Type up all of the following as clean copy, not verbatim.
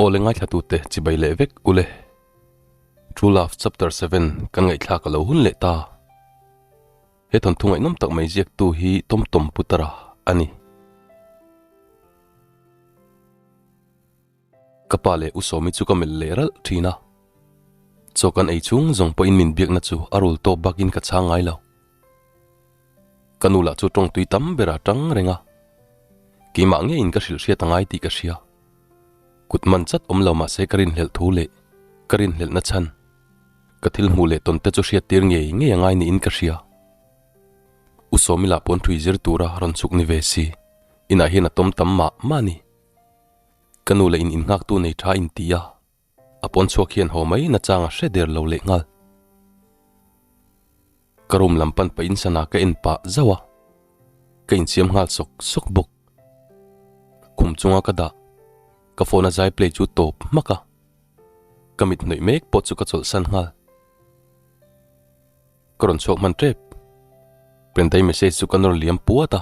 Awle ngaithlatute chibai leh vek ule. True Love Chapter 7 kan ngaihthlak a lo hun leh ta. He thawnthu ngaihnawm tak mai ziaktu hi Tomtom Putara a ni. Ka pa leh U Sawmi chu ka melh leh ralh thin a. Chaw kan ei chhung zawng pawhin min biakna chu a rul tawp bakin ka chhang ngai lo. Ka nu lah chu tawng tui tam berah tang reng a. Keimah ngeiin ka hrilh hriat a ngai tih ka hria. Kut man chat awm lo mah se ka rinhlelh thu leh ka rinhlelhna chhan ka thil hmuh leh tawn te chu hriat tir ngei ngei a ngai niin ka hria. U Sawmi lah pawn thui zir tura rawn chhuk ni ve si, inah hian a tawm tam mah mah a ni. Ka nu leh in innghaktu nei tha in ti a, a pawn chhuak hian haw mai nachang a hre der lo leh nghal. Ka room lam pan pahin sana ka en pah zauh a, ka insiam nghal sawk sawk bawk. Khum chunga ka dah, ka phone a zai play chu tawp hmak a, ka mit hnawih mek pawh chu ka chawlhsan nghal. Ka rawn chhuak hman tep. Prendai message chu ka nawr liam puat a,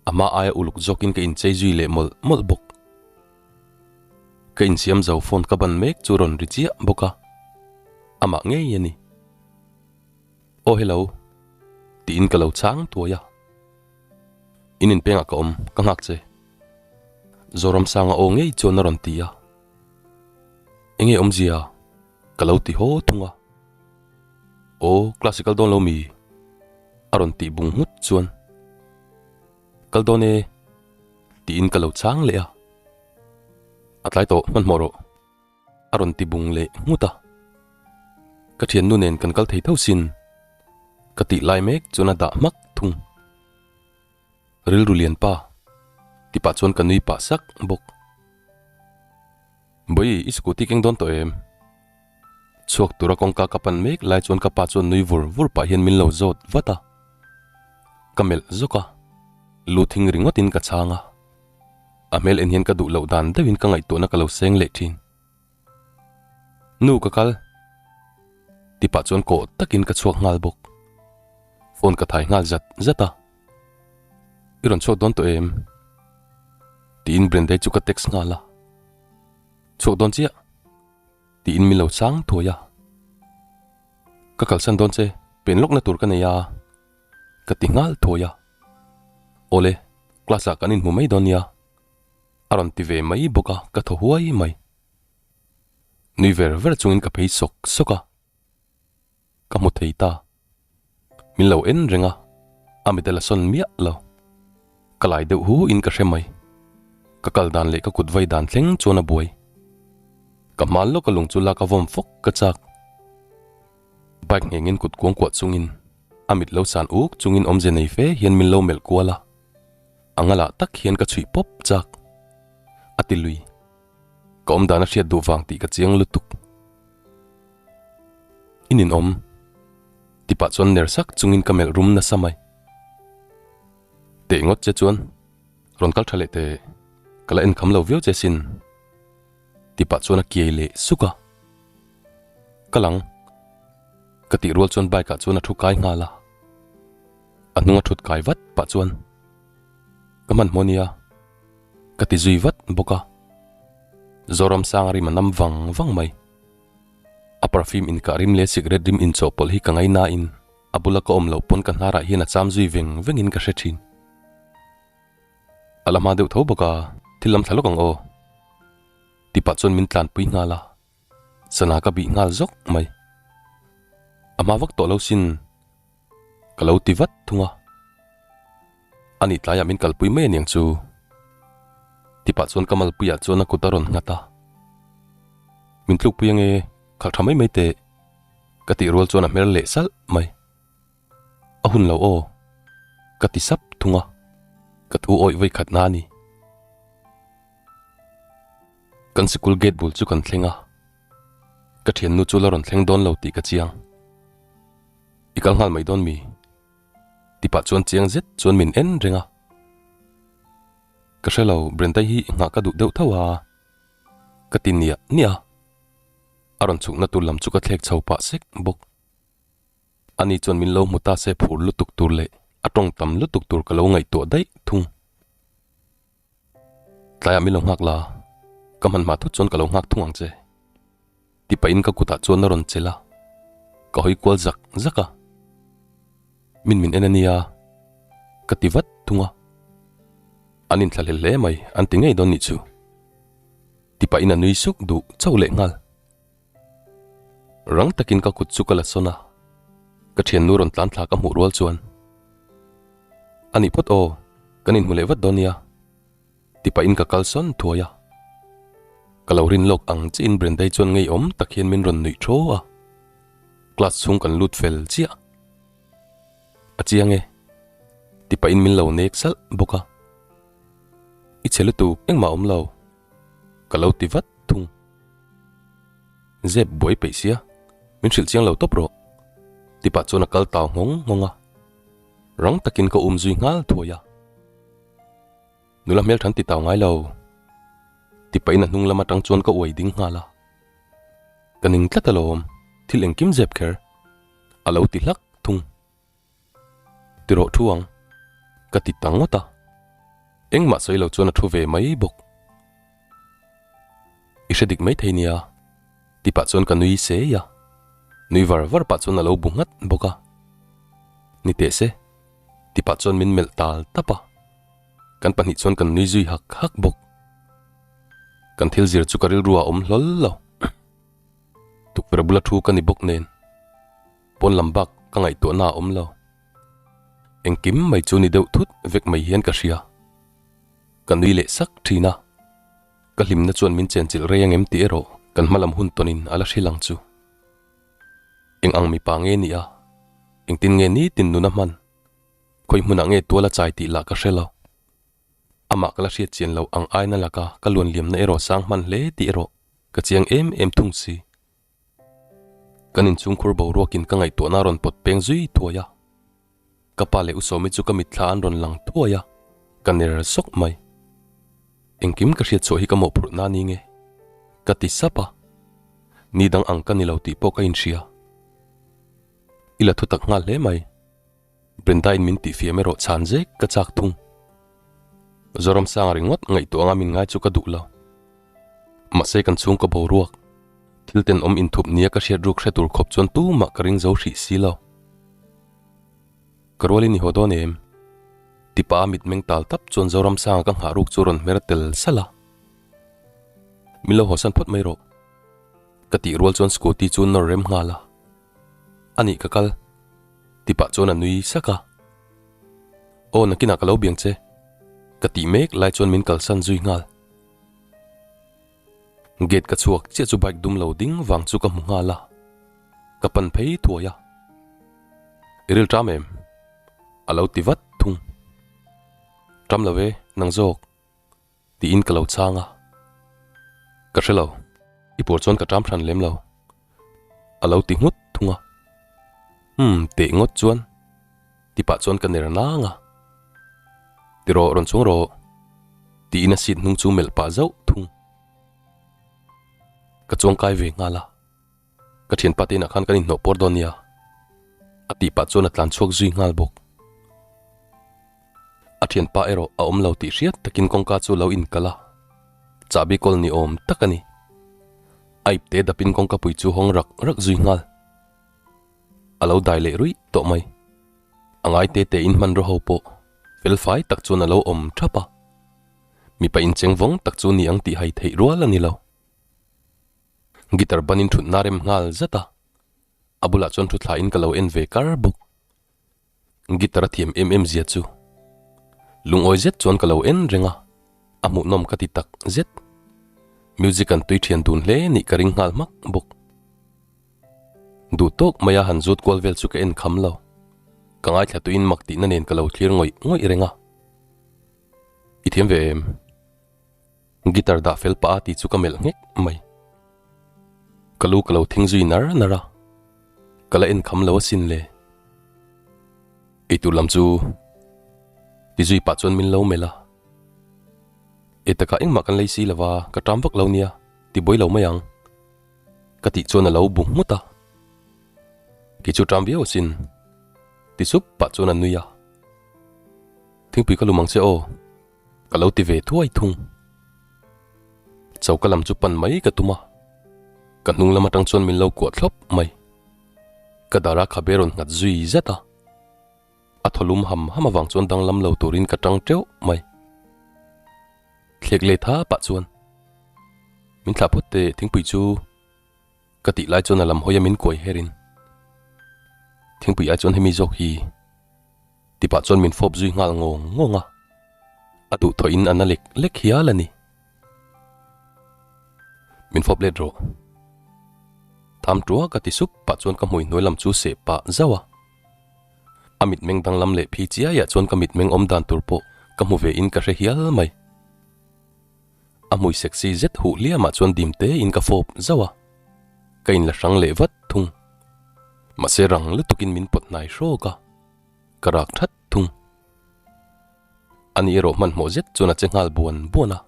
a hma aia uluk zawkin ka inchei zui leh mawlh mawlh bawk. Ka insiam zo phone ka ban mek chu rawn ri chiah bawk a, amah ngei a ni. Aw hello, tiin ka lo chhang thuai a. In inpengah ka awm, ka nghak che. Zoramsanga aw ngei chuan a rawn ti a. Enge awmzia? Ka lo ti haw thung a. Aw, class i kal dawn lo mi? A rawn tih bung nghut chuan, Kal dawn e, tiin ka lo chhang leh a. A tlai tawh, hmanhmawh rawh, a rawn ti bung leh nghut a. Ka thiannu nen kan kal thei tho sin, ka tih lai mek chuan a dah hmak thung. Rilru lian pa, ti pah chuan ka nui pah sak bawk. Bawi, i scooty keng dawn tawh em? Chhuak tura kawngka ka pan mek lai chuan ka pa chuan nui vur vur pah hian min lo zawt vat a. Ka melh zawk a, lu thing ringawtin ka chhang a. A hmel en hian ka duh loh dan deuhin ka ngaihtuahna ka lo seng leh thin. Nu ka kal. Ti pah chuan kawh takin ka chhuak nghal bawk. Phone ka thai nghal zat zat a. I rawn chhuak dawn tawh em? Tiin Brendai chu ka text nghal a. Chhuak dawn chiah. Tiin min lo chang thuai a. Ka kalsan dawn che, pen lawkna tur ka nei a. Ka ti nghal thuai a. Awle, class ah kan inhmu mai dawn nia. A rawn ti ve mai bawk a, ka thaw huai mai. Nui ver ver chungin ka phei sawk sawk a. Ka hmu thei ta. Min lo en reng a, a mit a la sawn miah lo. Ka lai deuh hu in ka hre mai. Ka kal dan leh ka kut vai dan thleng chuan a buai. Ka hma lawk a lung chu lak a vawm fawk ka chak. Bike nghengin kut kuangkuah chungin, a mit lo san uk chungin awmze nei fe hian min lo melh kual a. A ngalah tak hian ka chhuih pawp chak. A ti lui. Ka awm dan a hriat duh vang tih ka chiang lutuk. I ninawm. Ti pah chuan ner sak chungin ka melh rum nasa mai. Teh ngawt che chuan rawn kal tha leh teh, ka la enkham lo viau che sin. Ti pah chuan a kiai leh suk a. Ka lang. Ka tih rual chuan bike ah chuan a thu kai nghal a. A hnung a thut kai vat pah chuan ka hmanhmawh nia. Ka ti zui vat bawk a. Zoram sang a rim a nam vang vang mai. A perfume inkah rim leh cigarette rim inchawhpawlh hi ka ngai nain a bula ka awm loh pawn ka hnarah hian a cham zui veng vengin ka hre thin. A la hma deuh tho bawk a, thil lam thla lawk ang aw. Ti pah chuan min tlanpui nghal a, sana ka bih nghal zawk mai. A hma vak tawh lo sin ka lo ti vat thung a. Ani tlaiah min kalpui mai aniang chu. Ti pah chuan ka malpuiah chuan a kut a rawn nghat a. Min tlukpui ange, khalh tha mai mai teh. Ka tih rual chuan a hmer leh salh mai. A hun lo aw. Ka ti sap thung a. Ka thu awih vawi khat na a ni. Kan sikul gate bul chu kan thleng a. Ka thiannu chu la rawn thleng dawn lo tih ka chiang. I kal nghal mai dawn mi? Ti pah chuan chiang zet chuan min en reng a. Ka hre lo, Brendai hi nghah ka duh deuh tho a. Ka ti niah niah a, a rawn chhukna tur lam chu ka thlek chho pah sek bawk. Ani chuan min lo hmu ta se phur lutuk tur leh a tawng tam lutuk tur ka lo ngaihtuah daih thung. Tlaiah min lo nghak la, ka hman hma thut chuan ka lo nghak thung ang che. Ti pahin ka kutah chuan a rawn chelh a, ka hawi kual zak zak a. Min min en a nia, ka ti vat thung a. An inthlahlel hle mai, an ti ngei dawn nih chu. Ti pahin a nui suk duh chauh leh nghal. Rang takin ka kut chu ka la sawn a, ka thiannu rawn tlan thla ka hmuh rual chuan, A nih phawt aw, kan inhmu leh vat dawn nia, ti pahin ka kal sawn thuai a. Ka lo rin lawk ang chiin Brendai chuan ngeiawm tak hian min rawn nuih thaw a, class chhung kan lut fel chiah. A chiang e, ti pahin min lo nek salh bawk a. I chhe lutuk engmah awm lo, ka lo ti vat thung. Zep buai peih sia, min hrilh chiang lo tawp rawh, ti pah chuan a kal tau nghawng nghawng a. Rang takin ka um zui nghal thuai a. Nula hmel than ti tau ngai lo, ti pahin a hnung lam atang chuan ka uai ding nghal a. Ka ning tlat alawm, thil engkim zep kher, a lo ti hlak thung. Ti rawh thu ang, ka ti ta ngawt a. Engmah sawi lo chuan a thu ve mai bawk. I hre dik mai thei nia, ti pah chuan ka nui sei a. Nui var var pah chuan a lo bu nghat bawk a. Ni teh se, ti pah chuan min melh tal tap a. Kan pahnih chuan kan nui zui hak hak bawk. Kan thil zir chu ka rilru a awm hlawl lo. Tukverh bula thu ka ni bawk nen. Pawn lam bak ka ngaihtuahna a awm lo. Engkim mai chu ni deuh thut vek mai hian ka hria. Ka nui leh sak thin a, ka hlimna chuan min chenchilh rei angem tih erawh kan hma lam hun tawnin a la hrilh ang chu. Eng ang mipa nge ni a, engtin nge nitin nuna hman, khawi hmunah nge tual a chai tih lah ka hre lo. Amah ka la hriat chian loh ang aina laka ka luanliamna erawh sang hman hle tih erawh ka chiang em em thung si. Kan inchhungkhur boruakin ka ngaihtuahna a rawn pawt peng zui thuai a. Ka pa leh Usawmi chu ka mitthla an rawn lang thuai a, ka ner sawk mai. Engkim ka hriat chhuah hi ka mawhphurh na ni nge? Ka ti sap a. Ni dang ang ka ni lo tih pawh ka inhria. I la thutak nghal hle mai. Brenda-in min tihfiam erawh chhan zek ka chak thung. Zoramsanga ringawt ngaihtuah anga min ngai chu ka duh lo. Mahse kan chhungkaw boruak, thil tenawm inthup nia ka hriat ruk hre tur khawp chuan tumah ka ring zo hrih si lo. Ka rualin i haw dawn em? Tipa a mitmeng tal tap chuan Zoramsanga ka nghah ruk chu rawn hmer tel salh a. Min lo hawsan phawt mai rawh. Ka tih rual chuan scooty chu nawr rem nghal a. Anih ka kal. Ti pah chuan a nui sak a. Aw nakinah ka lo biang che. Ka tih mek lai chuan min kalsan zui nghal. Gate ka chhuak chiah chu bike dum lo ding vang chu ka hmu nghal a. Ka pan phei thuai a. I ril ṭam em? A lo ti vat thung. Ṭam lo e, nang zawk. Tiin ka lo chhang a. Ka hre lo, i puar chuan ka ṭam hran lem lo. A lo ti nghut thung a. Umm, teh ngawt chuan. Ti pah chuan ka ner nang a. Ti rawh, rawn chhung rawh. Tiin a seat hnung chu melh pah zauh thung. Ka chuang kai ve nghal a. Ka thianpa te inah khan kan inhnawh pawr dawn nia. A tih pah chuan a tlan chhuak zui nghal bawk. A thianpa erawh a awm lo tih hriat takin kawngka chu lo inkalh a, chahbi kawl ni awm tak a ni. A ipte dapin kawngka pui chu hawng rak rak zui nghal. A lo dai leh ruih tawh mai. A ngai te te in hmanraw ho pawh fel fai tak chuan a lo awm thap a. Mipa incheng vawng tak chu ni ang tih hai theih rual a ni lo. Guitar banin thutna rem nghal zat a, a bulah chuan thu thlain ka lo en ve kar bawk. Guitar a thiam em em zia chu lungawi zet chuan ka lo en reng a, a hmuhnawm ka ti tak zet. Music an tui thian dun hle nih ka ring nghal hmak bawk. Duh tawk mai a han zut kual vel chu ka en kham lo. Ka ngaithla tuin mak tihna nen ka lo thlir ngawih ngawih reng a. I thiam ve em? Guitar dah fel pah a tih chu ka melh nghek mai. Ka lu ka lo thing zui nar nar a, ka la en kham lo asin le. Eitur lam chu ti zui pah chuan min lo melh a. Ei takah engmah kan lei si lova, ka ṭam vak lo nia. Ti buai lo mai ang. Ka tih chuan a lo bu nghut a. Kei chu ṭam viau asin. Ti sup pah chuan a nui a. Thingpui ka lum ang che aw. Ka lo ti ve thuai thung. Choka lam chu pan mai ka tum a. Ka hnung lam atang chuan min lo kuah thlawp mai. Ka dara khabe rawn nghat zui zet a. A thaw lum ham ham avang chuan danglam lo turin ka tang teuh mai. Thlek leh tha pah chuan min thlah phawt teh thingpui chu ka tih lai chuan a lam hawi a min kuai her in thingpui ai chuan hemi zawk hi ti pah chuan min fawp zui nghal ngawng ngawng a, a duh thawh in a na lek lek hial a ni. Min fawp let rawh. Tham tua ka ti sup pah chuan ka hmui hnuai lam chu seh pah zauh a. A mitmeng danglam leh phi chiaiah chuan ka mitmeng awm dan tur pawh ka hmu ve in ka hre hial mai. A hmui sexy zet huh hliamah chuan dim te in ka fawp zauh a, ka inla hrang leh vat thung. Mahse rang lutukin min pawt hnai hrawk a, ka rak that thung. Ani erawh hmanhmawh zet chuan a che nghal buan buan a.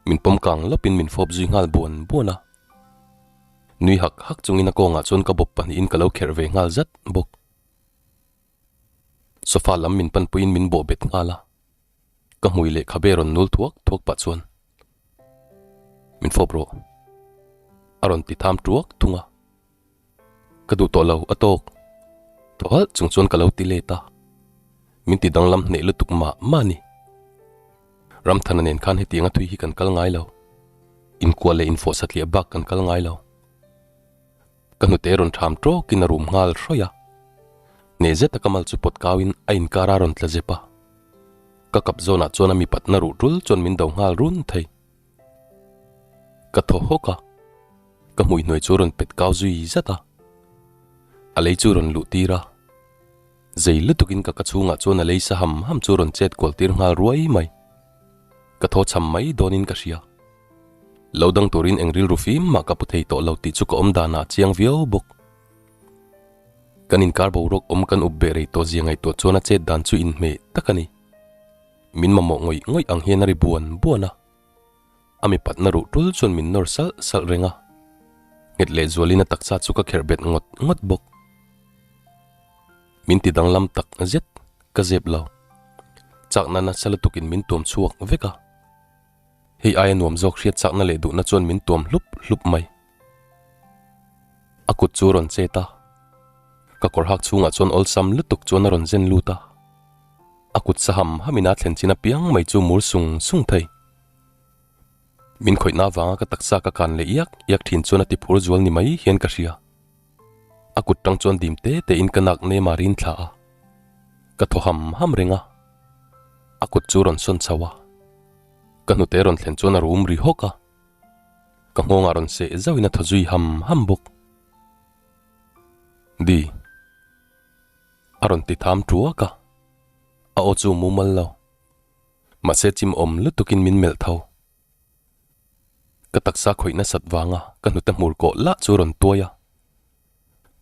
Min pawm kang lawpin min fawp zui nghal buan buan a. Nui hak hak chungin a kawngah chuan ka bawp pahnihin ka lo kherh ve nghal zat bawk. Sofa lam min panpuiin min bawh bet nghal a. Ka hmui leh khabe rawn nul thuak thuak pah chuan min fawp rawh a rawn ti tham tuak thung a. Ka duh tawh lo a tawk. Thaw halh chung chuan ka lo ti let a. Min ti danglam hneh lutuk mah mah a ni. Ramthana nen khan hetianga thui hi kan kal ngai lo. Inkuah leh infawh satliah bak kan kal ngai lo. Ka hnute rawn ṭham ṭawkin a rum nghal hrawih a. Hneh zeta ka mal chu pawt kauin a inkar a rawn tla zep a. Ka kap zawnah chuan a mipatna ruh ṭul chuan min do nghal run thei. Ka thaw hawk a, ka hmui hnuai chu rawn pet kau zui zat a. A lei chu rawn luh tir a. Zei lutukin ka ka chhungah chuan a lei sa ham ham chu rawn chet kual tir nghal ruai mai. Ka thaw cham mai dawnin ka hria. Lo dang turin eng rilru fim mah ka pu thei tawh lo tih chu ka awm danah a chiang viau bawk. Kan inkar boruak awm kan up beh rei tawh zia ngaihtuah chuan a chet dan chu inhmeh tak a ni. Min mamawh ngawih ngawih ang hian a ri buan buan a. A mipatna ruh tul chuan min nawr salh salh reng a. Nghet leh zualin a taksa chu ka kherh bet ngawt ngawt bawk. Min ti danglam tak zet ka zep lo. Chakna nasa lutukin min tuam chhuak vek a. Hei aia nuam zawk hriat chakna leh duhna chuan min tuam hlup hlup mai. A kut chu a rawn chet a. Ka kawr hak chhungah chuan awlsam lutuk chuan a rawn zen lut a. A kut sa ham hamin a thlen chin apiang mai chu mur sung sung thei. Min khawihna avanga ka taksa ka kan leh iak iak thin chuan a ti phur zual ni mai hian ka hria. A kut tang chuan dim te te in ka nak nem a rin thla a. Ka thaw ham ham reng a. A kut chu rawn sawn chho a. Ka hnute rawn thlen chuan a rum ri hawk a. Ka nghawngah rawn seh zauhin a thaw zui ham ham bawk. Di. A rawn ti tham tuak a, a aw chu mumal lo. Mahse chim awm lutukin min melh tho. Ka taksa khawih nasat vanga ka hnute hmur kawh lah chu a rawn tuai a.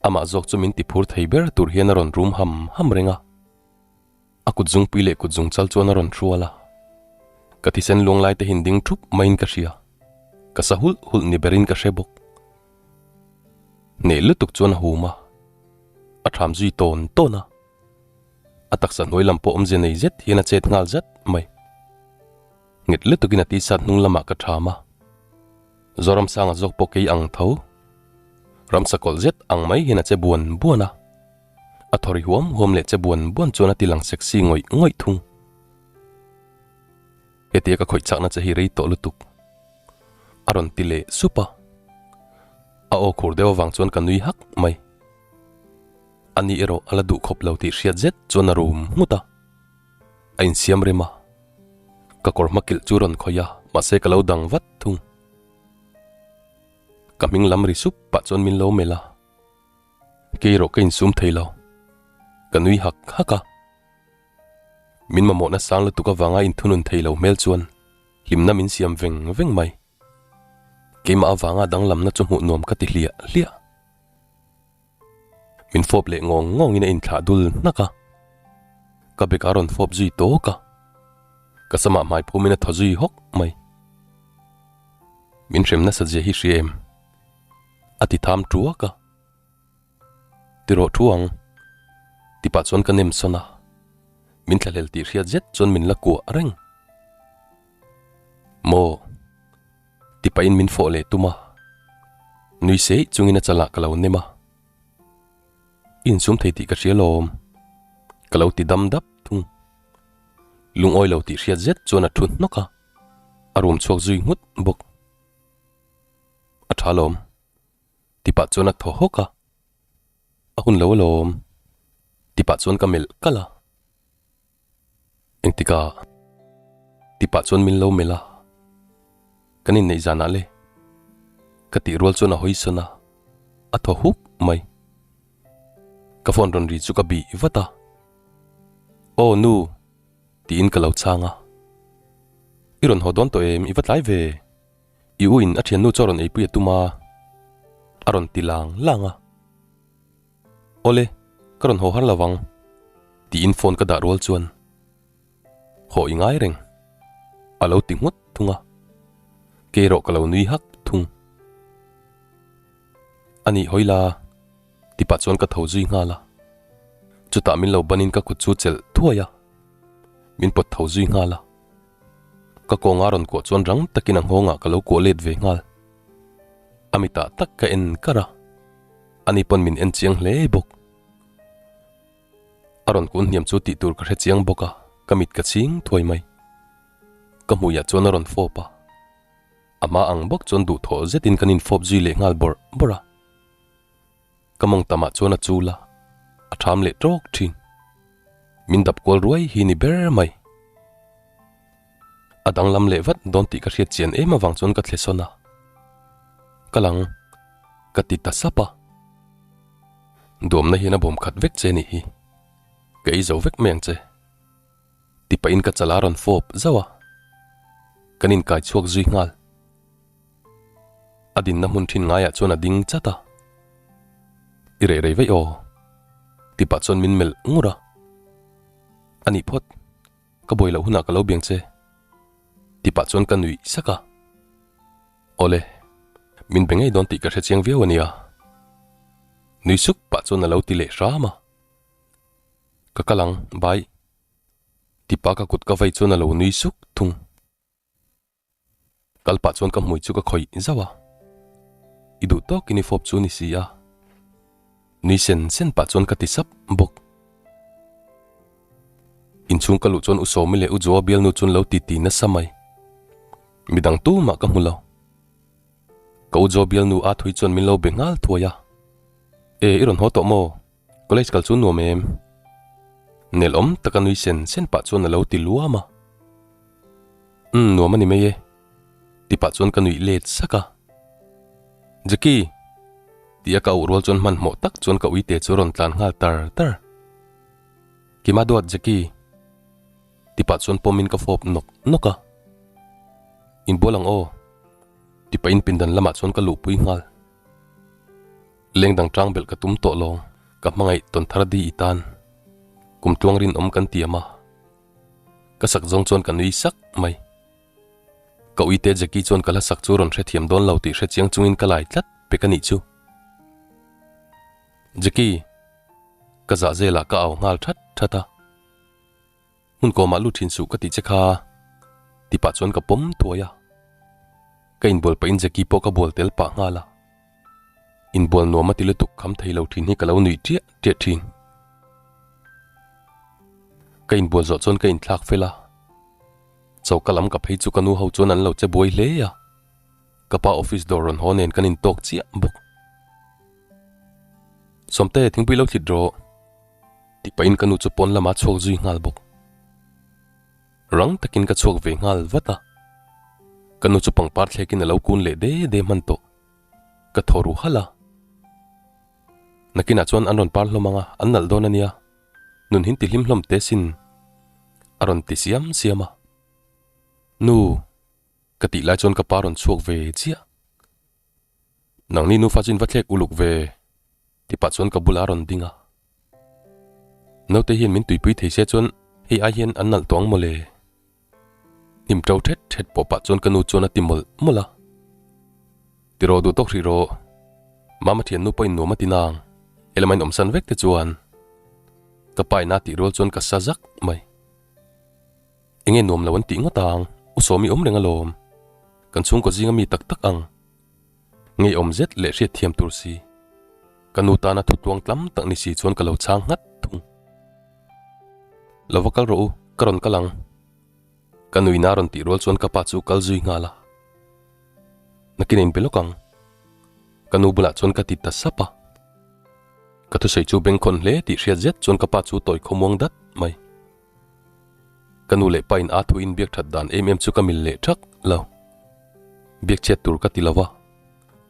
Amah zawk chu min ti phur thei ber tur hian a rawn rum ham ham reng a. A kut zungpui leh kut zungchal chuan a rawn hrual a. Ka thisen luang lai te hin ding thup maiin ka hria. Ka sa hulh hulh ni berin ka hre bawk. Hneh lutuk chuan a hum a, a ṭham zui tawn tawn a. A taksa hnuai lam pawh awmze nei zet hian a chet nghal zat mai. Nghet lutukin a tisat hnung lamah ka ṭham a. Zoramsanga zawk pawh kei ang tho. Ramsa kawlh zet ang mai hian a che buan buan a. A thaw ri huam huam leh che buan buan chuan a ti lang sexy ngawih ngawih thung. Hetia ka khawih chakna che hi rei tawh lutuk. A rawn ti leh sup a. A aw khur deuh avang chuan ka nui hak mai. Ani erawh a la duh khawp lo tih hriat zet chuan a rum nghut a. A insiam rem a. Ka kawr hma kilh chu rawn khawih a, mahse ka lo dang vat thung. Ka hming lam ri sup pah chuan min lo melh a. Kei erawh ka insum thei lo. Ka nui hak hak a. Min mamawhna sang lutuk avanga inthunun thei lo hmel chuan hlimna min siam veng veng mai. Keimah avanga danglamna chu hmuh nuam ka ti hliah hliah. Min fawp leh ngawng ngawngin a inthlah dul hnak a. Ka bek a rawn fawp zui tawk a. Ka samah hmai phumin a thaw zui hawk mai. Min hrem nasa zia hi hria em? A ti tham tuak a. Ti rawh thu ang. Ti pah chuan ka nem sawn a. Min thlahlel tih hriat zet chuan min la kuah reng. Maw? Ti pahin min fawh leh tum a. Nui seih chungin a chalah ka lo nem a. I insum thei tih ka hria lawm. Ka lo ti dam dap thung. Lungawi lo tih hriat zet chuan a thu hnawk a. A rum chhuak zui nghut bawk. A tha lawm. Ti pah chuan a thaw hawk a. A hun lo alawm. Ti pah chuan ka melh kalh a. Engtika? Ti pah chuan min lo melh a. Kan inneih zanah le. Ka tih rual chuan a hawi sawn a. A thaw huk mai. Ka phone rawn ri chu ka bih vat a. Aw nu! Tiin ka lo chhang a. I rawn haw dawn tawh em? I va tlai ve. I u in a thiannu chu a rawn eipui a tum a, a rawn ti lang lang a. Awle, ka rawn haw har lo vang, tiin phone ka dah rual chuan haw i ngai reng, a lo ti nghut thung a. Kei erawh ka lo nui hak thung. A nih hawi la, ti pah chuan ka tho zui nghal a. Chutah min lo banin ka kut chu chelh thuai a, min pawt tho zui nghal a. Ka kawnga rawn kuah chuan rang takin a nghawngah ka lo kuah let ve nghal. A mitah tak ka en kar a, ani pawn min en chiang hle bawk. A rawn kun hniam chu tih tur ka hre chiang bawk a, ka mit ka chhing thuai mai. Ka hmuiah chuan a rawn fawp a, a hma ang bawk chuan duhthawh zetin kan infawp zui leh nghal bawrh bawrh a. Ka mawng tamah chuan a chul a, a ṭham leh ṭawk ṭhin. Min dap kual ruai hi ni ber mai. A danglam leh vat dawn tih ka hriat chian em avang chuan ka thle sawn a. Ka lang, ka ti ta sap a. Duamna hian a bawm khat vek che nih hi. Ka ei zo vek mai ang che. Ti pahin ka chala rawn fawp zauh a. Kan inkai chhuak zui nghal. A dinna hmun thin ngaiah chuan a ding chat a. I reh rei vaih aw. Ti pah chuan min melh ngur a. A nih phawt, ka buai loh hunah ka lo biang che. Ti pah chuan ka nuih sak a. Awle, min be ngei dawn tih ka hre chiang viau a nia. Nui suk pah chuan a lo ti leh hram a. Ka kal ang, bye. Ti pah ka kut ka vai chuan a lo nui suk thung. Kal pah chuan ka hmui chu ka khawih zauh a, I duh tawkin i fawp chu ni si a, nui sen sen pah chuan ka ti sap bawk. Inchhung ka luh chuan U Sawmi leh U Joa bialnu chuan lo titi nasa mai. Midang tumah ka hmu lo. Ka U Joa bialnu a thui chuan min lo be nghal thuai a, E, i rawn haw tawh maw? College kal chu nuam em? Nelawm taka nui sen sen pah chuan a lo ti luam a. Umm nuam a ni mai e, ti pah chuan ka nuih let sak a. Jackie! Ti a ka auh rual chuan hmanhmawh tak chuan ka uite chu a rawn tlan nghal tar tar. Kima duat Jackie! Ti pah chuan pawmin ka fawp nawk nawk a. Inbual ang aw, ti pahin pindan lamah chuan ka luhpui nghal. Leng dang tang belh ka tum tawh lo, ka hmangaih tawn thar di i tan. Kum tluang rinawm kan tiam a. Ka sak zawng chuan ka nui sak mai. Ka uite Jackie chuan ka hla sak chu rawn hrethiam dawn lo tih hrechiang chungin ka lai tlat pek a nih chu. Jackie! Ka zah zelah ka au nghal that that a. Hmun kawmah lut thin suh ka tih che kha ti pah chuan ka pawm thuai a. Ka inbual pahin Jackie pawh ka bual tel pah nghal a. Inbual nuam a ti lutuk kham thei lo thin hi ka lo nuih ṭiah ṭiah thin. Ka inbual zawh chuan ka inthlak fel a. Choka lam ka phei chu ka nu ho chuan an lo che buai hle a. Ka pa office dawr rawn haw nen kan intawk chiah bawk. Sawmte thingpui lo thlit rawh. Tih pahin ka nu chu pawn lamah a chhuak zui nghal bawk. Rang takin ka chhuak ve nghal vat a. Ka nu chu pangpar thlekin a lo kun leh de de hman tawh. Ka thaw ru halh a. Nakinah chuan an rawn par hlawm ang a, an nalh dawn a nia. Nun hin ti hlim hlawm teh sin. A rawn ti siam siam a. Nu! Ka tih lai chuan ka pa rawn chhuak ve chiah. Nangni nufa chu in va thlek uluk ve, ti pah chuan ka bulah a rawn ding a. Naute hian min tuipui thei se chuan hei ai hian an nalh tawh ang mawle. Hnim to thet thet pawh pah chuan ka nu chuan a ti mawlh mawlh a. Tiraw duh tawk hrih rawh. Mama thiannu pawhin nuam a ti nang. Helama in awmsan vek te chuan ka pa ina tih rual chuan ka sa zak mai. Enge nuam lo an tih ngawt ang, u Sawmi awm reng alawm. Kan chhungkaw zinga mi tak tak ang. Ngeiawm zet leh hriat thiam tur si. Ka nu tana thu tluang tlam tak ni si chuan ka lo chhang nghat thung. Lo va kal rawh u, ka rawn kal ang. Ka nuina rawn tih rual chuan ka pa chu kal zui nghal a. Nakin a inbe lawk ang. Ka nu bulah chuan ka ti ta sap a. Ka thusawi chu bengkhawn hle tih hriat zet chuan ka pa chu tawi khawmuang dat mai. Ka nu leh pa in a thu in biak that dan em em chu ka mil leh thak lo. Biak chhiat tur ka ti lo va,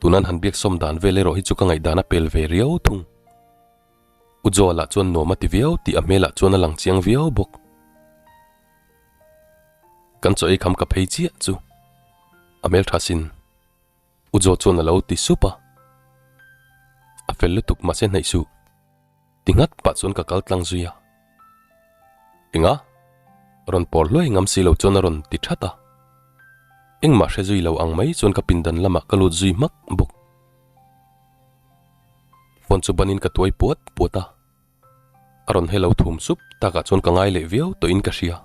tunan han biak sawm dan vel erawh hi chu ka ngaihdan a pel ve riau thung. U Joel-a chuan nuam a ti viau tih a hmelah chuan a lang chiang viau bawk. Kan chaw ei kham ka phei chiah chu a hmeltha sin. U Jo chuan a lo ti sup a. A fel lutuk mahse hnaih suh. Ti nghat pah chuan ka kal tlang zui a. Enga? Rawn pawr hluai ngam si lo chuan a rawn ti that a. Engmah hre zui lo ang mai chuan ka pindan lamah ka lut zui hmak bawk. Phone chu banin ka tuai puat puat a. A rawn hello thum sup takah chuan ka ngai leh viau tawhin ka hria.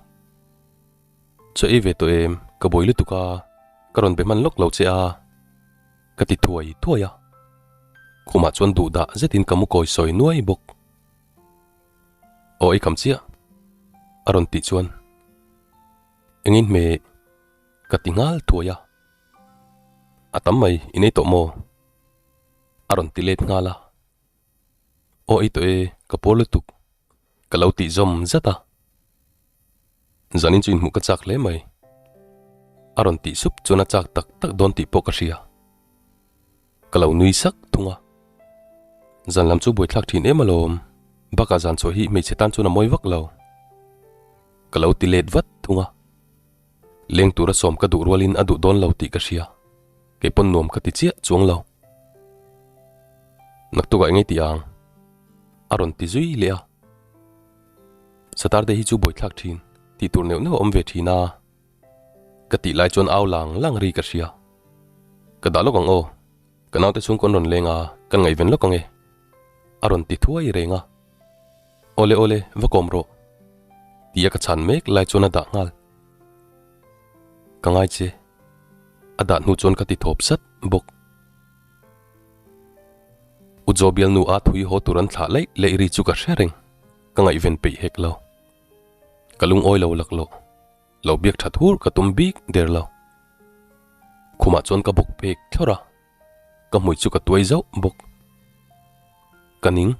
Chaw ei ve tawh em? Ka buai lutuk a, ka rawn be hman lawk lo che a. Ka ti thuai thuai a. Khumah chuan duh dah zetin ka mu kawi sawi nuai bawk. Aw ei kham chiah a rawn tih chuan engin hmeh ka ti nghal thuai a. A tam mai i nei tawh maw? A rawn ti let nghal a. Aw ei tawh e, ka pawl lutuk. Ka lo tih zawm zat a. Zanin chu inhmuh ka chak hle mai. A rawn tih sup chuan a chak tak tak dawn tih pawh ka hria. Ka lo nui sak thung a. Zan lam chu buaithlak thin em alawm. Bakah zan chhuah hi hmeichhe tan chuan a mawi vak lo. Ka lo ti let vat thung a. Leng tura sawm ka duh rualin a duh dawn lo tih ka hria. Kei pawn nuam ka ti chiah chuang lo. Naktukah engei tih ang? A rawn ti zui leh a. Saturday hi chu buaithlak thin tih tur neuh neuh a awm ve thin a. Ka tih lai chuan au lang lang ri ka hria. Ka dah lawk ang aw. Ka naute chhungkaw an rawn leng a, kan ngaihven lawk ang e. A rawn ti thuai reng a. Awle awle, va kawm rawh. Tia ka chhan mek lai chuan a dah nghal. Ka ngai che. A dah hnu chuan ka ti thawp sat bawk. U Jobial nu a thui haw tur an thlah laih laih ri chu ka hre reng. Ka ngaihven peih hek lo. Ka lungawi lo laklawh. Lo biak that hur ka tum bik der lo. Khumah chuan ka bawk pek thlawrh a. Ka hmui chu ka tuai zauh bawk. Ka ning.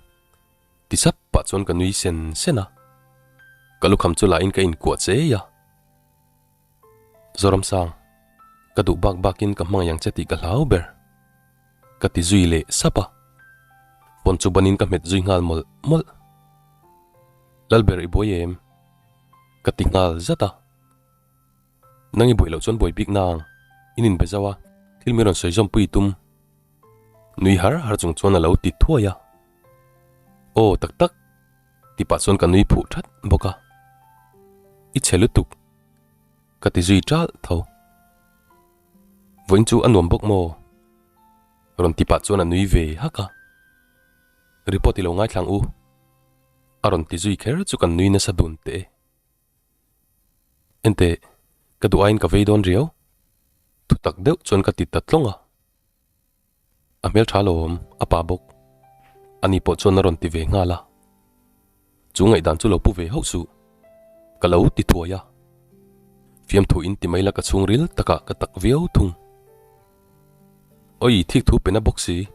Ti sap pah chuan ka nui sen sen a. Ka lukham chu lahin ka inkuah chei a. Zoramsang, ka duh bak bakin ka hmangaih ang che tih ka hlau ber. Ka ti zui leh sap a. Phone chu banin ka hmet zui nghal mawlh mawlh. Lalber i buai em? Ka ti nghal zat a. Nang i buai loh chuan buai bik nang, in inbe zauh a, thil min rawn sawi zawmpui i tum. Nui har har chung chuan a lo ti thuai a. Aw tak tak, ti pah chuan ka nui phuh that bawk a. I chhe lutuk, ka ti zui ṭalh tho. Vawiin chu a nuam bawk maw? Rawn ti pah chuan a nui ve hak a. Report i lo ngaithla ang u, a rawn ti zui kher chu kan nui nasa dun teh e. Enteh, ka duh aiin ka vei dawn riau. Thutak deuh chuan ka ti ta tlawng a. A hmeltha alawm, a pa bawk. Ani pawh chuan a rawn ti ve nghal a. Chu ngaihdan chu lo pu ve hauh suh. Ka lo ti thuai a. Fiamthu in ti mai la ka chhungril takah ka tak viau thung. Awi, thik thu pe na bawk si.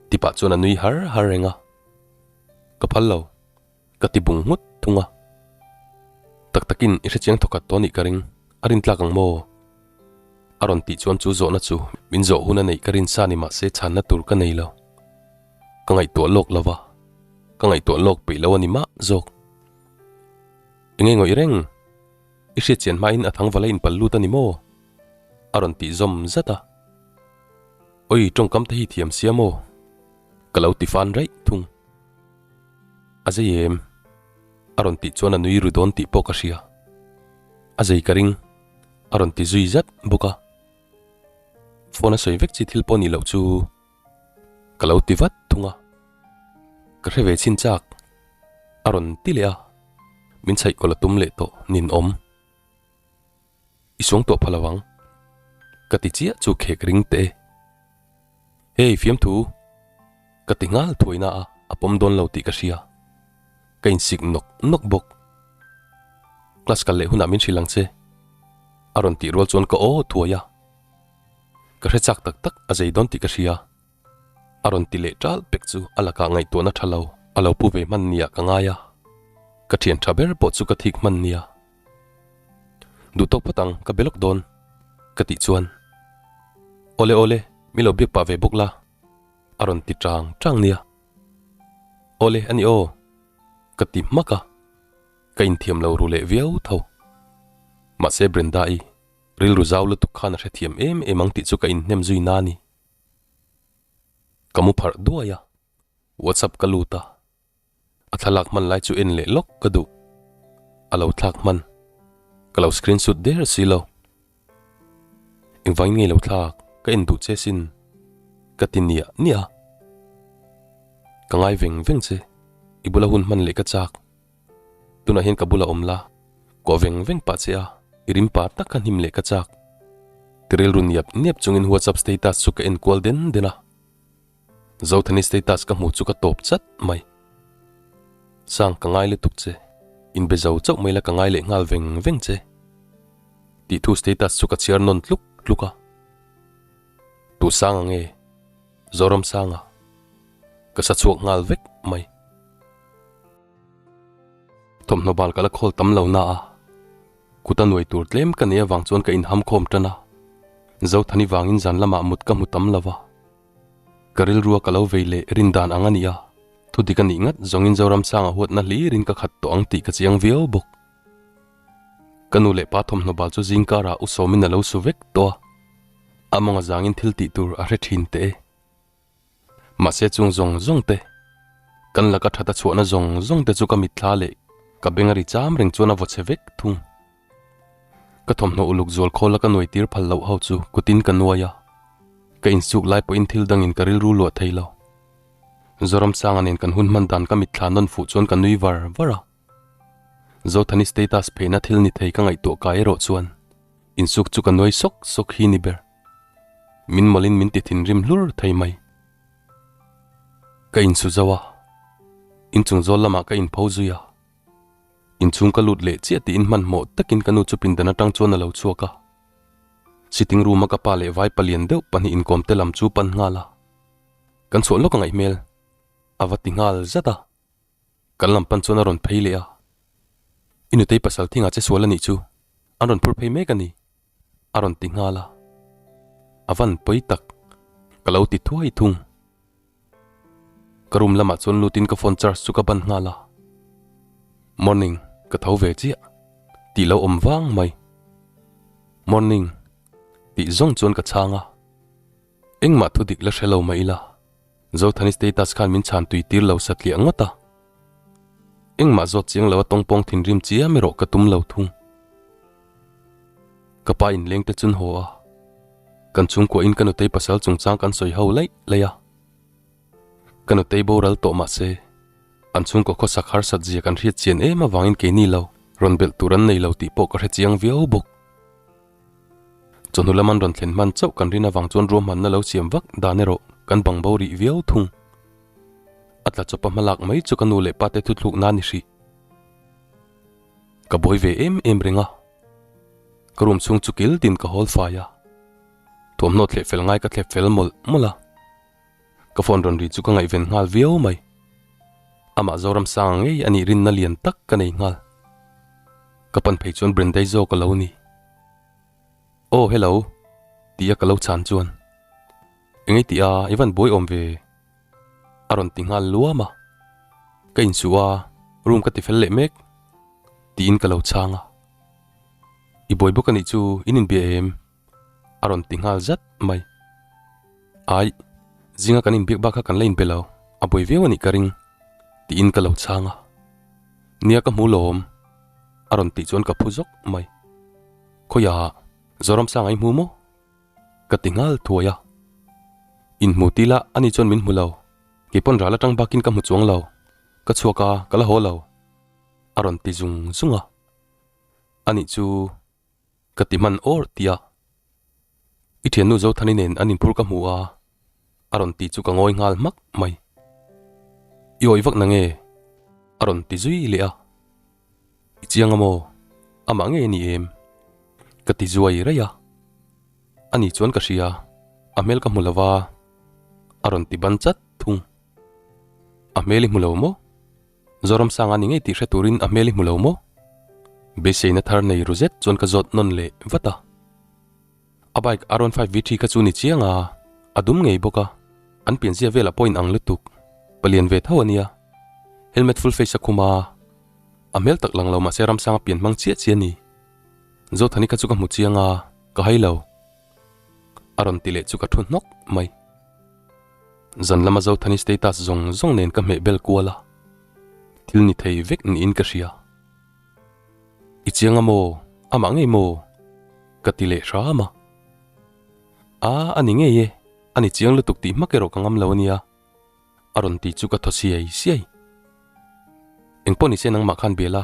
Ti pah chuan a nui har har reng a. Ka phal lo. Ka ti bung nghut thung a. Tak takin i hrechiang thawkhat tawh anih ka ring, a rin tlak ang maw? A rawn tih chuan chu zawhna chu min zawh hun a neih ka rin sa ni mahse chhanna tur ka nei lo. Ka ngaihtuah lawk lo va, ka ngaihtuah lawk peih lo a ni mah zawk. Enge ngawih reng? I hriatchian hmain a thangvala inpal lut a ni maw? A rawn tih zawm zat a. Awi tawngkam te hi thiam sia maw? Ka lo ti fan raih thung. A zei em? A rawn tih chuan a nui ru dawn tih pawh ka hria. A zei ka ring. A rawn ti zui zat bawk a. Phone a sawi vek chi thil pawh nih loh chu ka lo ti vat thung a, ka hre ve chhin chak a rawn ti leh a, min chhaih kawlh a tum leh tawh nin awm. I suang tawh pha lo ang ka ti chiah chu khek ring teh e. Hey fiamthu ka ti nghal thuai na a, a pawm dawn lo tih ka hria. Ka insik nawk nawk bawk. Class kal leh hunah min hrilh ang che a rawn tih rual chuan ka aw thuai a. Ka hre chak tak tak a zei dawn tih ka hria. A rawn ti leh ṭal pek chu a lakah ngaihtuahna ṭha lo a lo pu ve hman nia ka ngai a. Ka ṭhian ṭha ber pawh chu ka thik hman nia. Duh tawk phawt ang ka be lawk dawn ka tih chuan Awle awle mi lo biak pah ve bawk la a rawn ti ṭang ṭang nia. Awle a ni aw ka ti hmak a, ka inthiam lo ru leh viau tho. Mahse Brenda-i rilru zau lutuk khan a hrethiam em em ang tih chu ka inhnem zui na ni. Ka mu pharh duai a, WhatsApp ka lut a, a thlalak hman lai chu en leh lawk ka duh. A lo thlak hman, ka lo screenshot der si lo. Engvangin ngei lo thlak, ka en duh che sin, ka ti niah niah a. Ka ngai veng veng che, i bula hun hman leh ka chak. Tunah hian ka bula awm la, kuah veng veng pah che a, i rim par tak kha hnim leh ka chak. Ti rilru niap niap chungin WhatsApp status chu ka en kual den den a. Zothani status ka hmuh chu ka tawp chat mai. Sang ka ngai lutuk che, inbe zo chauh mai la ka ngai leh nghal veng veng che. Tih thu status chu ka chhiar nawn tluk tluk a. Tu Sanga nge? Zoramsanga. Ka sa chhuak nghal vek mai. Thawmhnaw bal ka la khawl tam lo na a, kut a nuai tur tlem ka nei avang chuan ka inham khawm tan a, Zothani vangin zan lamah mut ka hmu tam lo va, ka rilrua ka lo vei leh rin dan ang a ni a, thu dik a nih ngat zawngin Zoramsanga huatna hlirin ka khat tawh ang tih ka chiang viau bawk. Ka nu leh pa thawmhnaw bal chu zingkarah u sawmin a lo su vek tawh a, a mawnga zangin thil tih tur a hre thin teh e. Mahse chung zawng zawng te, kan laka that a chhuahna zawng zawng te chu ka mitthla leh ka beng a ri cham reng chuan a vaw chhe vek thung. Ka thawmhnaw uluk zual khawl a ka nuai tir phal loh ho chu kutin ka nuai a, ka insuk lai pawhin thil dangin ka rilru luah thei lo. Zoramsanga nen kan hun hman dan ka mitthla nawn fuh chuan ka nui var var a. Zothani status pheina thil ni thei ka ngaihtuah kai erawh chuan insuk chu ka nuai sawk sawk hi ni ber. Min mawlin min ti thinrim hlur thei mai. Ka insu zo a, inchung zawl lamah ka inpho zui a. Inchhung ka lut leh chiah tiin hmanhmawh takin ka nu chu pindan atang chuan a lo chhuak a. Sitting room a ka pa leh vai palian deuh pahnih inkawm te lam chu pan nghal a. Kan chhuah lawk a ngaih hmel a va ti nghal zat a. Kan lam pan chuan a rawn phei leh a. I nutei pasal thingah che sual a nih chu, an rawn phur phei mek a ni. A rawn ti nghal a, a van pawi tak, ka lo ti thuai thung. Ka room lamah chuan lutin ka phone charge chu ka ban nghal a, Morning, ka tho ve chiah, tih lo awm vang mai. Morning, tih zawng chuan ka chhang a, engmah thu dik la hre lo mah ila, Zothani status khan min chhan tui tir lo satliah ngawt a. Engmah zawt chiang lo a tawngpawng thinrim chiam erawh ka tum lo thung. Ka pa inleng te chun haw a, kan chhungkua in ka nutei pasal chungchang kan sawi ho laih laih a. Ka nutei boral tawh mah se, an chhungkaw khawsak harsat zia kan hriat chian em avangin keini lo rawn belh tur an nei lo tih pawh ka hre chiang viau bawk. Chawhnu lam an rawn thlen hman chauh kan rin avang chuan ruahmanna lo siam vak dan erawh kan bang bo rih viau thung. A tla chawpa hmalak mai chu ka nu leh pa te thuthluk na ni hrih. Ka buai ve em em reng a, ka room chhung chu kil tin ka hawl fai a, thuamhnaw thleh fel ngai ka thlep fel mawlh mawlh a, ka phone rawn ri chu ka ngaihven nghal viau mai. Amah Zoramsanga ngei a nih rinna lian tak ka nei nghal. Ka pan phei chuan Brendai zawk a lo ni. Aw hello tih a ka lo chhan chuan Engei tih a i van buai awm ve a rawn ti nghal luam a, ka insuh a room ka ti fel leh mek tiin ka lo chhang a, I buai bawk a nih chu in inbia em? a rawn ti nghal zat mai. Aih, zinga kan inbiak bak kha kan la inbe lo, a buai viau a nih ka ring tiin ka lo chhang a, Nia ka hmu lawm a rawn tih chuan ka phu zawk mai. Khawiah Zoramsanga i hmu maw? Ka ti nghal thuai a. Inhmu ti la, ani chuan min hmu lo. Kei pawn ral atang bakin ka hmu chuang lo. Ka chhuak a, ka la haw lo. A rawn ti zung zung a. Anih chu ka ti hman awr tih a. I thiannu Zothani nen an inphur ka hmu a, a rawn ti chu ka ngawi nghal hmak mai. I awih vak na nge? A rawn ti zui leh a. I chiang a maw? Amah ngei a ni em? Ka ti zuai raih a. Ani chuan ka hria, a hmel ka hmu lo va, a rawn ti ban chat thung. A hmel i hmu lo maw? Zoramsanga ni ngei tih hre turin a hmel i hmu lo maw? Beiseina thar nei ru zet chuan ka zawt nawn leh vat a. A bike R15 V3 kha chu ni chiang a, a dum ngei bawk a, an pianzia velah pawh in ang lutuk, palian ve tho a nia. Helmet full face a khum a, a hmel tak lang lo mahse Ramsanga pian hmang chiah chiah a ni. Zothani kha chu ka hmu chiang a, ka hai lo. A rawn ti leh chu ka thu hnawk mai. Zan lama Zothani status zawng zawng nen ka hmeh bel kual a, thil ni thei vek niin ka hria. I chiang a maw? Amah ngei maw? Ka ti leh hram a. A, a ni ngei e, a ni chiang lutuk tih hmak erawh ka ngam lo a nia, a rawn ti chu ka thaw siai siai. Engpawh ni se nangmah khan bel a,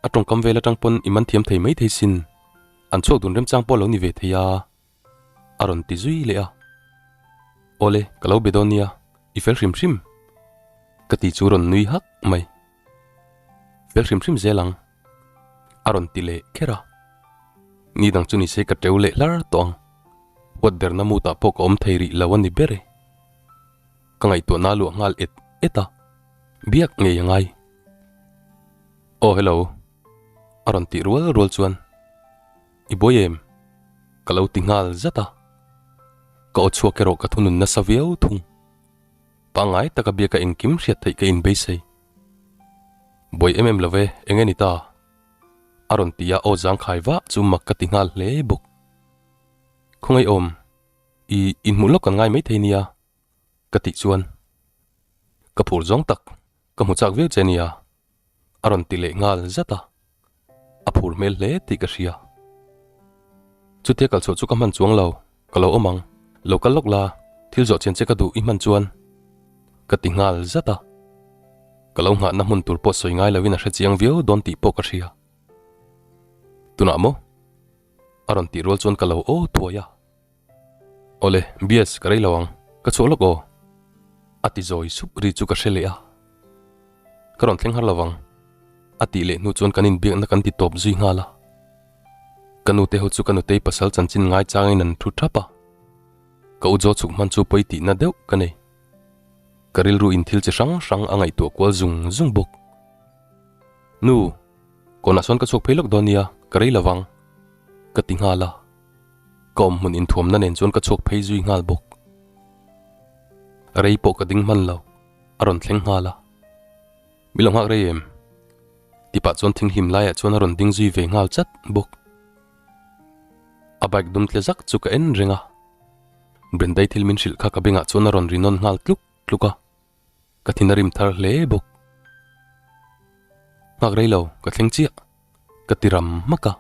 a tawngkam vel atang pawn i man thiam thei maithei sin, an chhuak dun remchang pawh lo ni ve thei a. A rawn ti zui leh a. Awle, ka lo be dawn nia, i fel hrim hrim. Ka ti chu rawn nui hak mai. Fel hrim hrim zel ang. A rawn ti leh kher a. Ni dang chu ni se ka teu leh hlar tawh ang. Huat derna mutah pawh ka awm thei rih lo a ni ber e. Ka ngaihtuahna a luah nghal et et a. Biak ngei a ngai. Aw hello. A rawn tih rual rual chuan. I buai em? Ka lo ti nghal zat a. Ka aw chhuak erawh ka thunun nasa viau thung. Pangngai taka biaka engkim hriat theih ka inbeisei. Buai em em lo ve, eng nge ni ta? A rawn ti a, aw zangkhai vah chu mak ka ti nghal hle bawk. Khawngaih awm, i inhmuh lawk kan ngai maithei nia, ka tih chuan ka phur zawng tak ka hmu chak viau che nia. A rawn ti leh nghal zat a, a phur hmel hle tih ka hria. Chutia kal chhuah chu ka hman chuang lo, ka lo awm ang, lo kal lawk la, thil zawh chian che ka duh i hman chuan ka ti nghal zat a. Ka lo nghahna hmun tur pawh sawi ngai lovin a hre chiang viau dawn tih pawh ka hria. Tunah maw? A rawn tih rual chuan ka lo aw thuai a. Awle, Bias, ka rei lo ang. Ka chhuah lawk aw. A ti zawi sup ri chu ka hre leh a. Ka rawn thleng har lo vang. A tih leh hnu chuan kan inbiakna kan ti tawp zui nghal a. Ka nute ho chu ka nutei pasal chanchin ngai changin an thu thap a. Ka u Jaw chhuk hman chu pawi tihna deuh ka nei. Ka rilru in thil chi hrang hrang a ngaihtuah kual zung zung bawk. Nu, kawnah sawn ka chhuak phei lawk dawn nia, ka rei lo vang. Ka ti nghal a. Ka awm hmun inthuamna nen chuan ka chhuak phei zui nghal bawk. Rei pawh ka ding hman lo, a rawn thleng nghal a. Mi lo nghak rei em? Tipah chuan thinghlim laiah chuan a rawn ding zui ve nghal chat bawk. A bike dum tle zak chu ka en reng a. Brendai thil min hrilh kha ka bengah chuan a rawn ri nawn nghal tluk tluk a. Ka thin a rim thar hle bawk. Nghak rei lo, ka thleng chiah. Ka ti ram hmak a.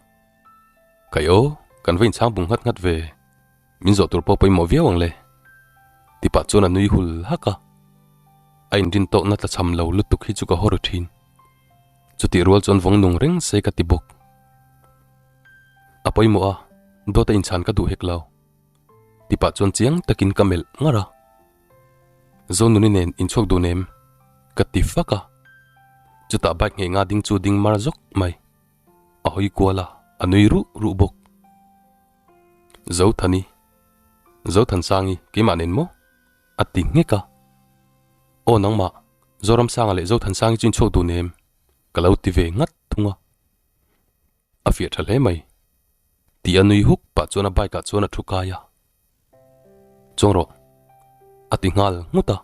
Kai aw, kan va inchhang bung nghat nghat ve. Min zawh tur pawh pawimawh viau ang le. Tipah chuan a nui hul hak a. A inrin tawkna tla chham lo lutuk hi chu ka haw ru thin. Chutih rual chuan vawng nung reng se ka ti bawk. A pawimawh a, dawt a inchhan ka duh hek lo. Tipah chuan chiang takin ka melh ngar a. Zonuni nen inchhuak dun em? Ka ti fak a. Chutah bike ngei nga ding chu ding mar zawk mai. A hawi kual a, a nui ruh ruh bawk. Zothani, Zothansangi keimah nen maw? A ti nghek a. Aw nangmah, Zoramsanga leh Zothansangi chu inchhuak dun em? Ka lo ti ve ngat thung a. A fiah tha hle mai. Tih a nui huk pah chuan a bike ah chuan a thu kai a. Chuang rawh. A ti nghal nghut a.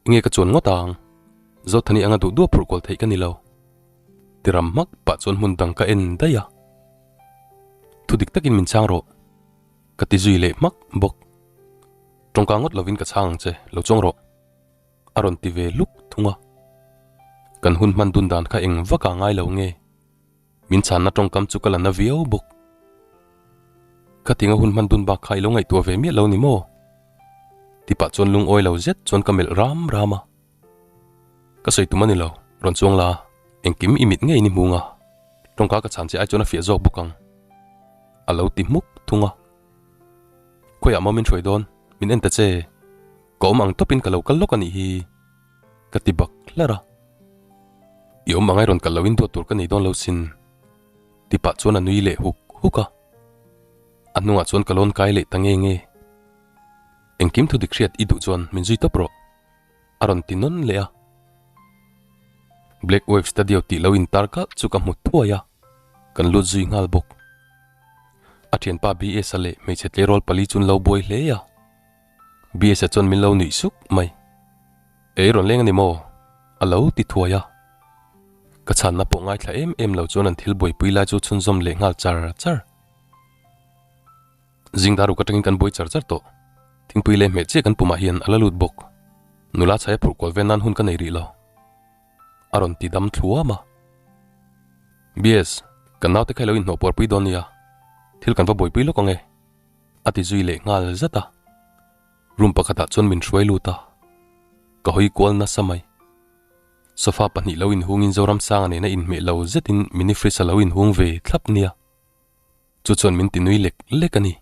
Enge ka chuan ngawt ang? Zothani anga duh duh a phurh kual theih ka ni lo. Ti ram hmak pah chuan hmun dang ka en daih a. Thu dik takin min chhang rawh. Ka ti zui leh hmak bawk. Tawngka ngawt lovin ka chhang ang che, lo chuang rawh. A rawn ti ve luk thung a. Kan hun hman dun dan kha eng vak ah ngai lo nge? Min chhanna tawngkam chu ka la na viau bawk. Khatinga hun hman dun bak kha i lo ngaihtuah ve miah lo ni maw? Ti pah chuan lungawi lo zet chuan ka melh ram ram a. Ka sawi tum a ni lo, rawn chuang la, engkim i mit ngei ni hmung a, tawngka ka chhan che ai chuan a fiah zawk bawk ang. A lo ti hmuk thung a. Khawiah maw min hruai dawn, min en ta che. Ka awm ang tawpin ka lo kal lawk a nih hi, ka ti bak hlar a. I awm angai rawn kal loin duat tur ka nei dawn lo sin, ti pah chuan a nui leh huk huk a. A hnungah chuan ka lawn kai leh ta nge nge. Engkim thu dik hriat i duh chuan min zui tawp rawh, a rawn ti nawn leh a. Black Wave Studio tih lo intar kalh chu ka hmu thuai a, kan lut zui nghal bawk. A thianpa BS-a leh hmeichhe tleirawl pali chu an lo buai hle a. BS-a chuan min lo nuih suk mai. Ei rawn leng a ni maw? A lo ti thuai a. Ka chhanna pawh ngaithla em em lo chuan an thil buaipui lai chu chhunzawm leh nghal char char. Zing dar uk atangin kan buai char char tawh. Thingpui leh hmeh chiah kan pumah hian a la lut bawk. Nula chhai a phurh kual vel nan hun ka nei rih lo. A rawn ti dam thluam a. BS, kan naute kha i lo inhnawh puarpui dawn nia. Thil kan va buaipui lawk ang e. A ti zui leh nghal zat a. Room pakhatah chuan min hruai lut a. Ka hawi kual nasa mai. Sofa pahnih lo inhungin Zoramsanga nena inhmeh lo zetin mini fridge a lo inhung ve thlap nia. Chu chuan min ti nui lek lek a ni.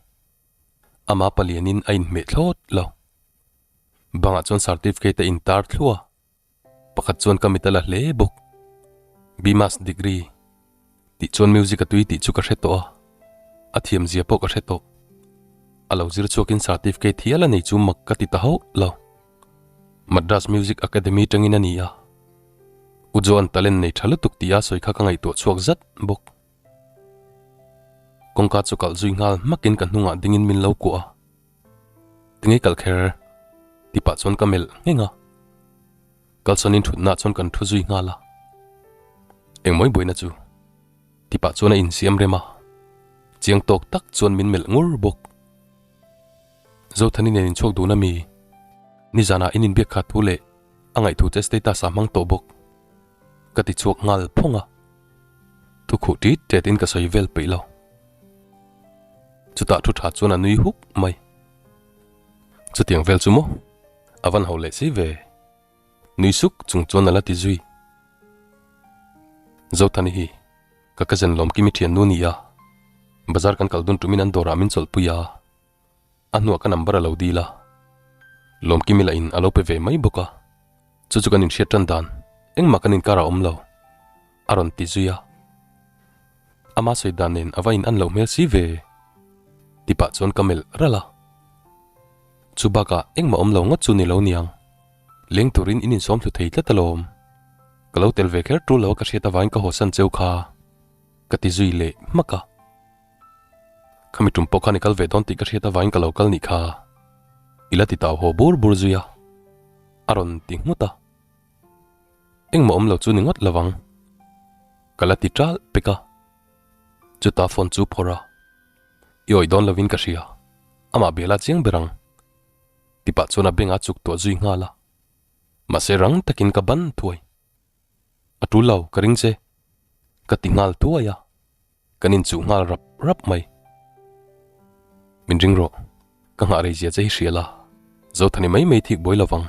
Ama palianin a inhmeh thlawt lo. Bangah chuan certificate a intar thluah a. Pakhat chuan ka mit a la hle bawk. BMas degree tih chuan music a tui tih chu ka hre tawh a, a thiam zia pawh ka hre tawh. A lo zir chhuakin certificate hial a nei chu mak ka ti ta hauh lo. Madras Music Academy tangin a ni a, U Joan talent nei tha lutuk tih a sawi kha ka ngaihtuah chhuak zat bawk. Kawngka chu kalh zui nghal hmakin ka hnungah dingin min lo kuah a. Tinge kal kher? Ti pah chuan ka melh ngheng a. Kalsawn-in thutna chuan kan thu zui nghal a. Engmawi buaina chu? Ti pah chuan a insiam rem a. Chiang tawk tak chuan min melh ngur bawk. Zothani nen inchhuak dun a mi? Nizanah in inbiak kha thu leh a ngaihthu che status ah hmang tawh bawk. Ka ti chhuak nghal phawng a. Thukhuh ṭit ṭet in ka sawi vel peih lo. Chutah thu tha chuan a nui huk mai. Chutiang vel chu maw? A van ho leh si ve. Nui suk chung chuan a la ti zui. Zothani hi ka cousin Lawmkimi thiannu ni a, bazar kan kal dun tumin an dawrah min chawlhpui a, a hnuah ka number a lo dil a, Lawmkimi lah in a lo pe ve mai bawk a, chu chu kan inhriat tan dan engmah kan inkar a awm lo, a rawn ti zui a. Ama sawi dan nen a va in an loh hmel si ve ti pah chuan ka melh ralh a. Chu bakah engmah awm lo ngawt chu ni lo niang. Leng turin in insawm thlu thei tlat alawm. Ka lo tel ve kher tul lo a ka hriat avangin ka hawsan cheu kha ka ti zui leh hmak a. Khami tum pawh khan i kal ve dawn tih ka hriat avangin ka lo kal nih kha. I la ti tau haw bur bur zui a. A rawn ti nghut a. Engmah awm lo chu ni ngawt lovang. Ka la ti ṭalh pek a. Chutah phone chu phawrh a. I awih dawn lovin ka hria. Amah bela chiang ber ang. Ti pah chuan a bengah chuk tuah zui nghal a. Mahse rang takin ka ban thuai. A tul lo, ka ring che. Ka ti nghal thuai a. Kan inchuh nghal rap rap mai. Min ring rawh, ka nghah rei zia che hi hria la, Zothani mai mai thik buai lovang.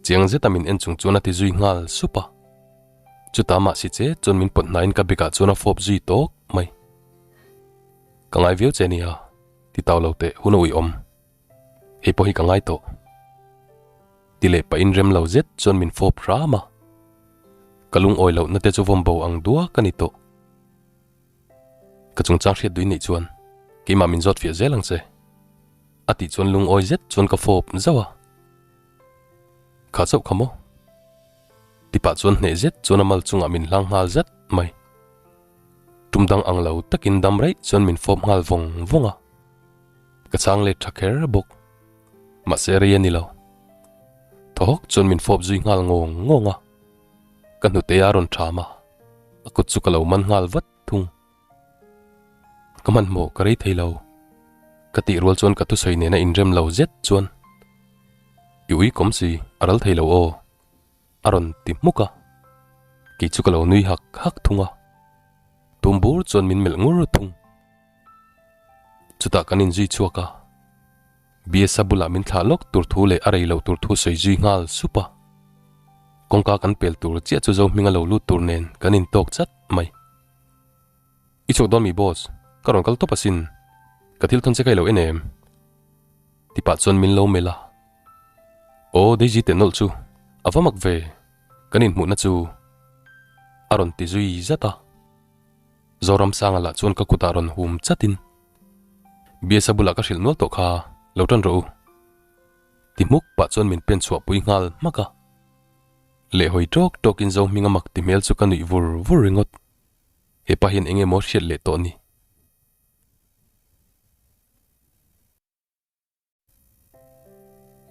Chiang zeta min en chung chuan a ti zui nghal sup a. Chutah mah si che chuan min pawt hnaiin ka bikah chuan a fawp zui tawk mai. Ka ngai viau che nia, ti tau lo teh hun a ui awm. Hei pawh hi ka ngai tawh. Ti leh pahin rem lo zet chuan min fawp hram a. Ka lungawi lohna te chu vawm bo ang duak a ni tawh. Ka chungchang hriat duin neih chuan keimah min zawt fiah zel ang che. A tih chuan lungawi zet chuan ka fawp zauh a. Kha chauh kha maw? Ti pah chuan hneh zet chuan a mal chungah min hlang nghal zat mai. Tum dang ang lo takin dam raih chuan min fawp nghal vawng vawng a. Ka chang let tha kher bawk. Mahse rei a ni lo. Thaw hawk chuan min fawp zui nghal ngawng ngawng a. Ka hnute a rawn tham a, a kut chu ka lo man nghal vat thung. Ka hmanhmawh ka rei thei lo. Ka tih rual chuan ka thusawi nena inrem lo zet chuan, I ui kawm si, a ral thei lo aw, a rawn ti hmuk a. Kei chu ka lo nui hak hak thung a. Tum bur chuan min melh ngur thung. Chutah kan inzui chhuak a, Biasa bulah min thlah lawk tur thu leh a rei loh tur thu sawi zui nghal sup a. Kawngka kan pel tur chiah chu Zohminga lo lut tur nen kan intawk chat mai. I chhuak dawn mi boss, ka rawn kal tawp asin, ka thil thawn che ka i lo en em? Ti pah chuan min lo melh a. Aw Daisy teh nawlh chu a va mak ve, kan inhmuhna chu a rawn ti zui zat a. Zoramsanga lah chuan ka kutah rawn hum chatin, Biasa bulah ka hrilh nual tawh kha, lo tan rawh u. Ti hmuk pah chuan min pen chhuah pui nghal hmak a. Lehhawi tawk tawkin Zohminga mak ti hmel chu ka nuih vur vur ringawt. Hepa hian eng emaw hriat leh tawh ni.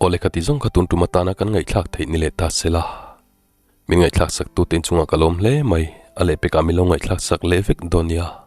Aw lehkha ti zawng kha tun tum atana kan ngaihthlak theih ni leh ta sela. Min ngaihthlak sak tute inchungah ka lawm hle mai, a lehpekah min lo ngaihthlak sak leh vek dawn nia.